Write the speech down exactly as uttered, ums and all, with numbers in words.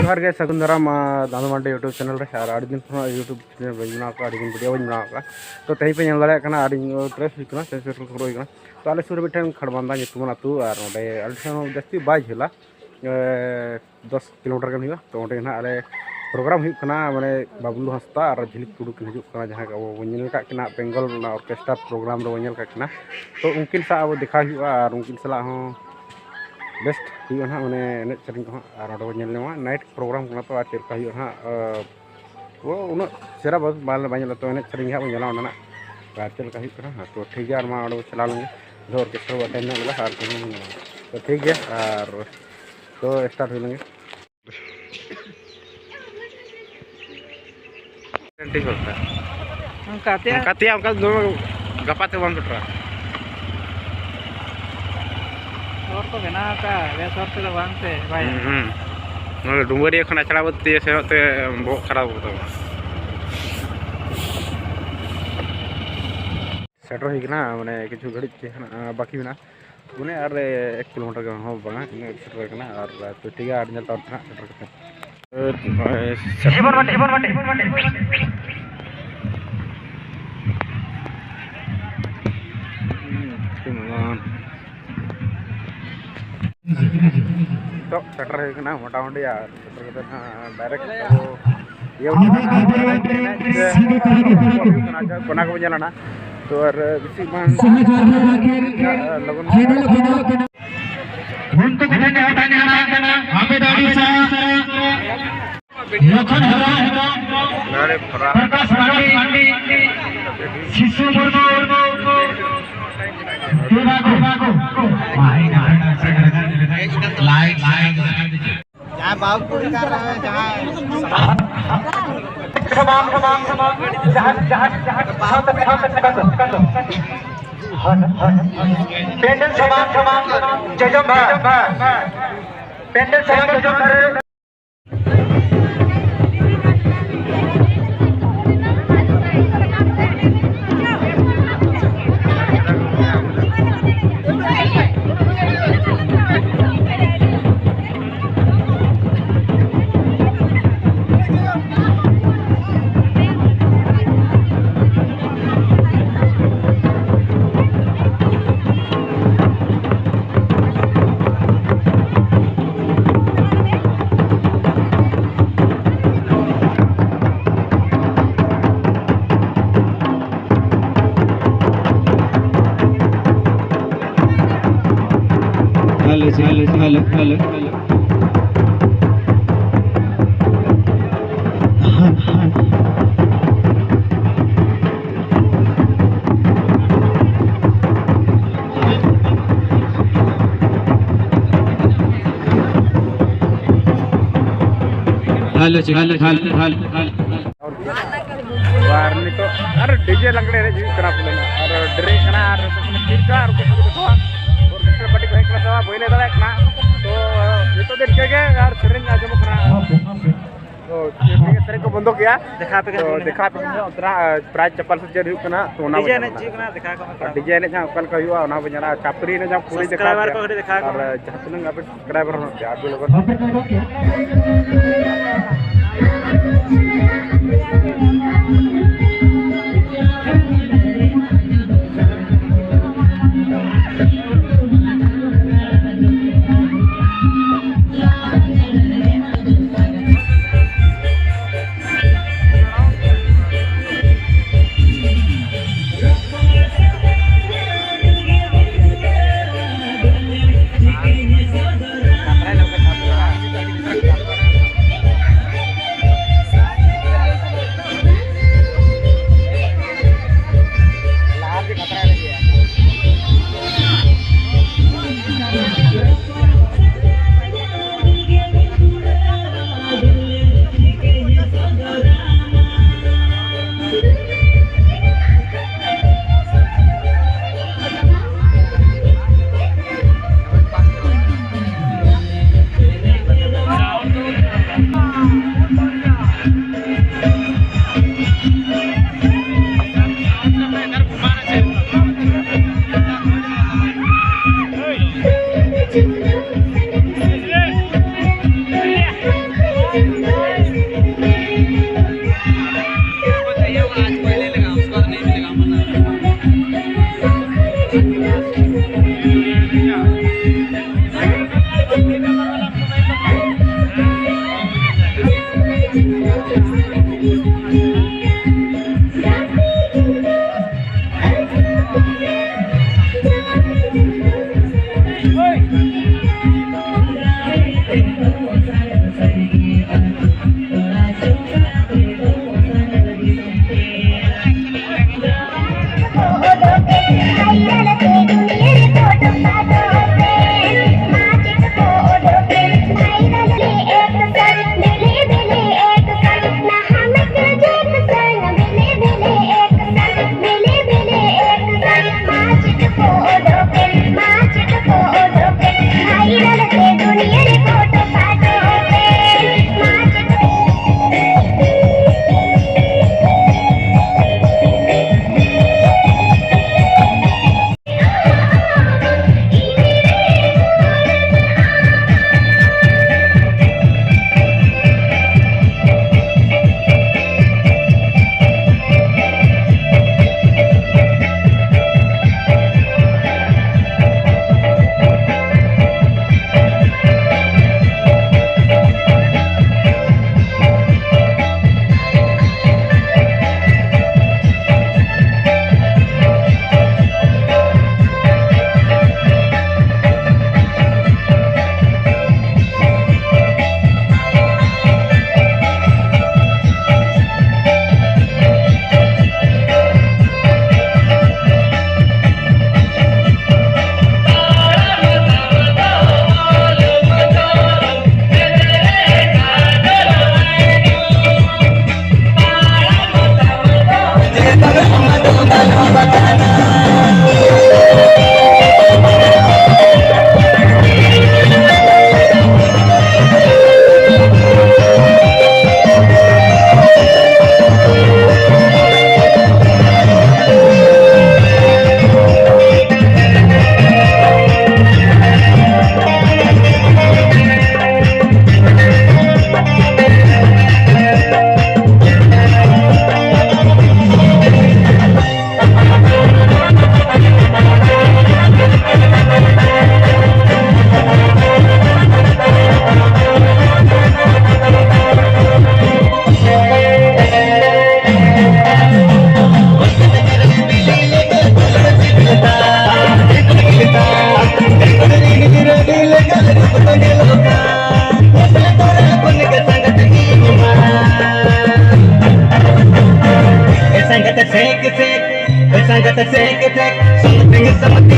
ᱡᱚᱦᱟᱨ ᱜᱮ, ᱥᱟᱹᱜᱩᱱ ᱫᱟᱨᱟᱢ, ᱟᱸ, ᱫᱟᱫᱟ ᱢᱟᱱᱰᱤ YouTube ᱪᱮᱱᱮᱞ ᱨᱮ᱾ ᱟᱨ ᱟᱹᱰᱤ ᱫᱤᱱ ᱠᱷᱚᱱᱟᱜ YouTube ᱪᱮᱱᱮᱞ ᱵᱟᱹᱧ ᱵᱮᱱᱟᱣ ᱠᱟᱜᱼᱟ, ᱟᱹᱰᱤ ᱫᱤᱱ ᱵᱷᱤᱰᱤᱭᱳ ᱵᱟᱹᱧ ᱵᱮᱱᱟᱣ ᱠᱟᱜᱼᱟ᱾ ᱛᱚ, ᱛᱮᱦᱮᱧ ᱯᱮ ᱧᱮᱞ ᱫᱟᱲᱮᱭᱟᱜ ᱠᱟᱱᱟ, ᱟᱹᱰᱤ ᱰᱨᱮᱥ ᱦᱩᱭᱩᱜ ᱠᱟᱱᱟ, ᱥᱮ ᱥᱮᱴᱮᱨ ᱦᱩᱭ ᱠᱟᱱᱟ᱾ ᱛᱚ, ᱟᱞᱮ ᱥᱩᱨ ᱨᱮ ᱢᱤᱫᱴᱮᱱ ᱠᱷᱟᱲᱵᱟᱱᱫᱟ ᱧᱩᱛᱩᱢᱟᱱ ᱟᱹᱛᱩ, ᱟᱨ ᱚᱸᱰᱮ ᱟᱞᱮ ᱴᱷᱮᱱ ᱦᱚᱸ ᱡᱟᱹᱥᱛᱤ ᱵᱟᱭ ᱡᱷᱟᱹᱞᱟ, ᱮ, ᱫᱚᱥ ᱠᱤᱞᱳᱢᱤᱴᱟᱨ ᱜᱟᱱ ᱦᱩᱭᱩᱜᱼᱟ᱾ ᱛᱚ, ᱚᱸᱰᱮ ᱜᱮ ᱱᱟᱦᱟᱜ ᱟᱞᱮ ᱯᱨᱳᱜᱨᱟᱢ ᱦᱩᱭᱩᱜ ᱠᱟᱱᱟ, ᱢᱟᱱᱮ ᱵᱟᱵᱞᱩ ᱦᱟᱸᱥᱫᱟ ᱟᱨ ᱡᱷᱤᱞᱤᱠ ᱴᱩᱰᱩ ᱠᱤᱱ ᱦᱤᱡᱩᱜ ᱠᱟᱱᱟ, ᱡᱟᱦᱟᱸ ᱟᱵᱚ ᱵᱚᱱ ᱧᱮᱞ ᱟᱠᱟᱫ ᱠᱤᱱᱟ ᱵᱮᱝᱜᱚᱞ ᱚᱱᱟ ᱚᱨᱠᱮᱥᱴᱨᱟ ᱯᱨᱳᱜᱨᱟᱢ ᱨᱮᱵᱚᱱ ᱧᱮᱞ ᱟᱠᱟᱫ ᱠᱤᱱᱟ᱾ ᱛᱚ, ᱩᱱᱠᱤᱱ ᱥᱟᱶ ᱟᱵᱚ ᱫᱮᱠᱷᱟ ᱦᱩᱭᱩᱜᱼᱟ ᱟᱨ ᱩᱱᱠᱤᱱ ᱥᱟᱞᱟᱜ ᱦᱚᱸ ᱵᱮᱥᱴ ᱦᱩᱭᱩᱜᱼᱟ ᱱᱟᱦᱟᱜ, ᱢᱟᱱᱮ ᱮᱱᱮᱡ ᱥᱮᱨᱮᱧ ᱠᱚᱦᱚᱸ᱾ ᱟᱨ ᱚᱸᱰᱮ ᱵᱚᱱ ᱧᱮᱞ ᱧᱟᱢᱟ ᱱᱟᱭᱤᱴ ᱯᱨᱳᱜᱨᱟᱢ ᱠᱟᱱᱟ, ᱛᱚ ᱟᱨ ᱪᱮᱫ ᱞᱮᱠᱟ ᱦᱩᱭᱩᱜᱼᱟ ᱱᱟᱦᱟᱜ, ᱟᱸ, ᱛᱚ ᱩᱱᱟᱹᱜ ᱪᱮᱦᱨᱟ ᱵᱟᱝ, ᱵᱟᱝ, ᱵᱟᱝ ᱧᱮᱞᱚᱜᱼᱟ, ᱛᱚ ᱮᱱᱮᱡ ᱥᱮᱨᱮᱧ ᱜᱮ ᱦᱟᱸᱜ ᱵᱚᱱ ᱧᱮᱞᱟ ᱚᱸᱰᱮᱱᱟᱜ ᱟᱨ ᱪᱮᱫ ᱞᱮᱠᱟ ᱦᱩᱭᱩᱜ ᱠᱟᱱᱟ ᱦᱟᱸᱜ᱾ ᱛᱚ ᱴᱷᱤᱠ ᱜᱮᱭᱟ, ᱟᱨ ᱢᱟ ᱚᱸᱰᱮ ᱵᱚᱱ ᱪᱟᱞᱟᱣ ᱞᱮᱱᱜᱮ, ᱫᱚ ᱚᱨᱠᱮᱥᱴᱨᱟ ᱵᱚᱱ ᱮᱴᱮᱱᱰ ᱧᱚᱜ ᱞᱮᱫᱟ ᱟᱨ ᱠᱚᱦᱚᱸ ᱵᱚᱱ ᱧᱮᱞᱟ᱾ ᱛᱚ ᱴᱷᱤᱠ ᱜᱮᱭᱟ, ᱟᱨ ᱛᱚ ᱥᱴᱟᱨᱴ ᱦᱩᱭ ᱞᱮᱱᱜᱮ᱾ ᱴᱷᱤᱠ ᱜᱚᱫ ᱠᱟᱜᱼᱟ᱾ ᱚᱱᱠᱟ ᱛᱮ ᱚᱱᱠᱟ ᱛᱮᱭᱟ, ᱚᱱᱠᱟ ᱫᱚ ᱜᱟᱯᱟ ᱛᱮ ᱵᱟᱝ ᱥᱮᱴᱮᱨᱟ᱾ ᱦᱚᱨ ᱠᱚ ᱵᱮᱱᱟᱣ ᱟᱠᱟᱫᱼᱟ, ᱵᱮᱥ ᱦᱚᱨ ᱛᱮᱫᱚ ᱵᱟᱝ ᱥᱮ, ᱵᱟᱭ ᱦᱩᱸ, ᱦᱩᱸ᱾ ᱱᱚᱰᱮ ᱰᱩᱢᱟᱹᱨᱤᱭᱟᱹ ᱠᱷᱚᱱ ᱟᱪᱲᱟ ᱵᱟᱹᱫᱽ ᱛᱮ ᱥᱮᱱᱚᱜ ᱛᱮ ᱵᱚᱦᱚᱜ ᱠᱷᱟᱨᱟᱯ ᱠᱚ ᱛᱟᱵᱚᱱᱟ᱾ ᱥᱮᱴᱮᱨ ᱦᱩᱭ ᱠᱟᱱᱟ, ᱢᱟᱱᱮ ᱠᱤᱪᱷᱩ ᱜᱷᱟᱹᱲᱤᱡ ᱜᱮ ᱦᱟᱸᱜ, ᱟᱸ, ᱵᱟᱹᱠᱤ ᱢᱮᱱᱟᱜᱼᱟ᱾ ᱢᱟᱱᱮ ᱟᱨ ᱮᱠ ᱠᱤᱞᱳᱢᱤᱴᱟᱨ ᱜᱟᱱ ᱦᱚᱸ ᱵᱟᱝᱟ, ᱤᱱᱟᱹᱜ ᱥᱮᱴᱮᱨ ᱠᱟᱱᱟ᱾ ᱟᱨ ᱛᱚ ᱴᱷᱤᱠ ᱜᱮᱭᱟ, ᱟᱨ ᱧᱮᱞ ᱛᱟᱵᱚᱱ ᱯᱮ ᱦᱟᱸᱜ ᱥᱮᱴᱮᱨ ᱠᱟᱛᱮ᱾ ᱱᱚᱜᱼᱚᱭ ᱥᱮᱴᱮᱨ ᱡᱤᱵᱚᱱ ᱵᱟᱹᱴᱤ, ᱡᱤᱵᱚᱱ ᱵᱟᱹᱴᱤ, ᱡᱤᱵᱚᱱ ᱵᱟᱹᱴᱤ᱾ ᱛᱚ, ᱥᱮᱴᱮᱨ ᱦᱩᱭ ᱠᱟᱱᱟ ᱢᱚᱴᱟᱢᱩᱴᱤ, ᱟᱨ ᱥᱮᱴᱮᱨ ᱠᱟᱛᱮ ᱱᱟᱦᱟᱜ ᱰᱟᱭᱨᱮᱠᱴ ᱟᱵᱚ ᱤᱭᱟᱹ ᱦᱩᱭᱩᱜ ᱠᱟᱱᱟ, ᱚᱱᱟ ᱠᱚᱵᱚ ᱧᱮᱞᱟ ᱱᱟᱦᱟᱜ᱾ ᱛᱚ, ᱟᱨ ᱵᱮᱥᱤ ᱵᱟᱝ ᱞᱚᱜᱚᱱ ᱩᱱᱠᱩ ᱠᱚᱴᱷᱮᱱ ᱱᱮᱦᱚᱨ ᱛᱟᱦᱮᱸ ᱠᱟᱱᱟ, ᱟᱵᱮᱫ ᱟᱹᱰᱤ ᱩᱥᱟᱹᱨᱟ, ᱞᱚᱠᱷᱚᱱ ᱦᱮᱢᱵᱨᱚᱢ, ᱯᱨᱚᱠᱟᱥ ᱢᱟᱨᱰᱤ, ᱥᱤᱥᱩ ᱢᱩᱨᱢᱩ, ᱫᱮᱵᱟ ᱠᱚ, ᱞᱟᱭᱤᱴ, ᱞᱟᱭᱤᱴ᱾ ᱡᱟᱦᱟᱸᱭ ᱵᱟᱦᱩ ᱠᱩᱲᱤ ᱠᱟᱱ ᱨᱮᱦᱚᱸ ᱡᱟᱦᱟᱸᱭ ᱥᱟᱢᱟᱝ, ᱥᱟᱢᱟᱝ, ᱥᱟᱢᱟᱝ, ᱡᱟᱦᱟᱸ, ᱡᱟᱦᱟᱸ, ᱡᱟᱦᱟᱸ, ᱦᱳᱭ, ᱦᱳᱭ, ᱦᱳᱭ᱾ ᱯᱮᱱᱰᱮᱞ ᱥᱟᱢᱟᱝ, ᱥᱟᱢᱟᱝ, ᱡᱚᱡᱚᱢ ᱫᱷᱟᱨᱮ᱾ ᱯᱮᱱᱰᱮᱞ ᱥᱟᱢᱟᱝ, ᱡᱚᱡᱚᱢ ᱫᱷᱟᱨᱮ᱾ Hello, hello. Hello, hello, hello, hello, hello. ᱟᱨ ᱱᱤᱛᱚᱜ ᱟᱨ ᱰᱤᱡᱮ ᱞᱟᱜᱽᱲᱮ ᱮᱱᱮᱡ ᱦᱩᱭᱩᱜ ᱠᱟᱱᱟ ᱯᱟᱞᱮ᱾ ᱟᱨ ᱰᱨᱮ ᱠᱟᱱᱟ ᱟᱨ ᱛᱤᱨᱠᱟ ᱟᱨ ᱩᱱᱠᱩ ᱠᱚ ᱫᱚᱦᱚᱣᱟ᱾ ᱚᱨᱠᱮᱥᱴᱨᱟ ᱯᱟᱨᱴᱤ ᱠᱚ ᱦᱮᱡ ᱠᱟᱱᱟ ᱥᱮ ᱵᱟᱝ, ᱵᱟᱹᱧ ᱞᱟᱹᱭ ᱫᱟᱲᱮᱭᱟᱜ ᱠᱟᱱᱟ᱾ ᱛᱚ, ᱱᱤᱛᱚᱜ ᱫᱚ ᱤᱱᱠᱟᱹ ᱜᱮ ᱟᱨ ᱥᱮᱨᱮᱧ ᱟᱸᱡᱚᱢᱚᱜ ᱠᱟᱱᱟ᱾ ᱛᱚ, ᱥᱮᱨᱮᱧ ᱠᱚ ᱵᱚᱱᱫᱚ ᱠᱮᱜᱼᱟ᱾ ᱫᱮᱠᱷᱟᱣ ᱟᱯᱮ ᱠᱟᱱᱟ᱾ ᱛᱚ, ᱫᱮᱠᱷᱟᱣ ᱟᱯᱮ ᱠᱟᱱᱟ᱾ ᱚᱱᱛᱮᱱᱟᱜ, ᱟᱸ, ᱯᱨᱟᱭᱤᱡᱽ ᱪᱟᱯᱟᱞ ᱥᱮ ᱪᱮᱫ ᱦᱩᱭᱩᱜ ᱠᱟᱱᱟ, ᱛᱚ, ᱚᱱᱟ ᱰᱤᱡᱮ ᱵᱚᱱ ᱮᱱᱮᱡ ᱧᱟᱢᱟ᱾ ᱦᱩᱭᱩᱜ ᱠᱟᱱᱟ, ᱫᱮᱠᱷᱟᱣ ᱠᱚᱢᱮ ᱟᱨ ᱛᱷᱚᱲᱟ᱾ ᱰᱤᱡᱮ ᱮᱱᱮᱡ ᱦᱟᱸᱜ ᱚᱠᱟ ᱞᱮᱠᱟ ᱦᱩᱭᱩᱜᱼᱟ, ᱚᱱᱟ ᱵᱚᱱ ᱧᱮᱞᱟ᱾ ᱪᱟᱯᱨᱤ ᱮᱱᱮᱡ ᱦᱟᱸᱜ ᱯᱩᱨᱟᱹ ᱫᱮᱠᱷᱟᱣ ᱥᱟᱵᱥᱠᱨᱟᱭᱵᱟᱨ ᱯᱮ᱾ ᱠᱚ ᱠᱟᱹᱴᱤᱡ ᱫᱮᱠᱷᱟᱣ ᱟᱨ ᱠᱚᱢᱮ᱾ ᱡᱟᱦᱟᱸ ᱛᱤᱱᱟᱹᱜ ᱟᱯᱮ ᱥᱟᱵᱥᱠᱨᱟᱭᱵᱟᱨ ᱦᱚᱸ ᱟᱹᱰᱤ ᱞᱚᱜᱚᱱ᱾ संगत सेक सेक, संगत सेक सेक, something something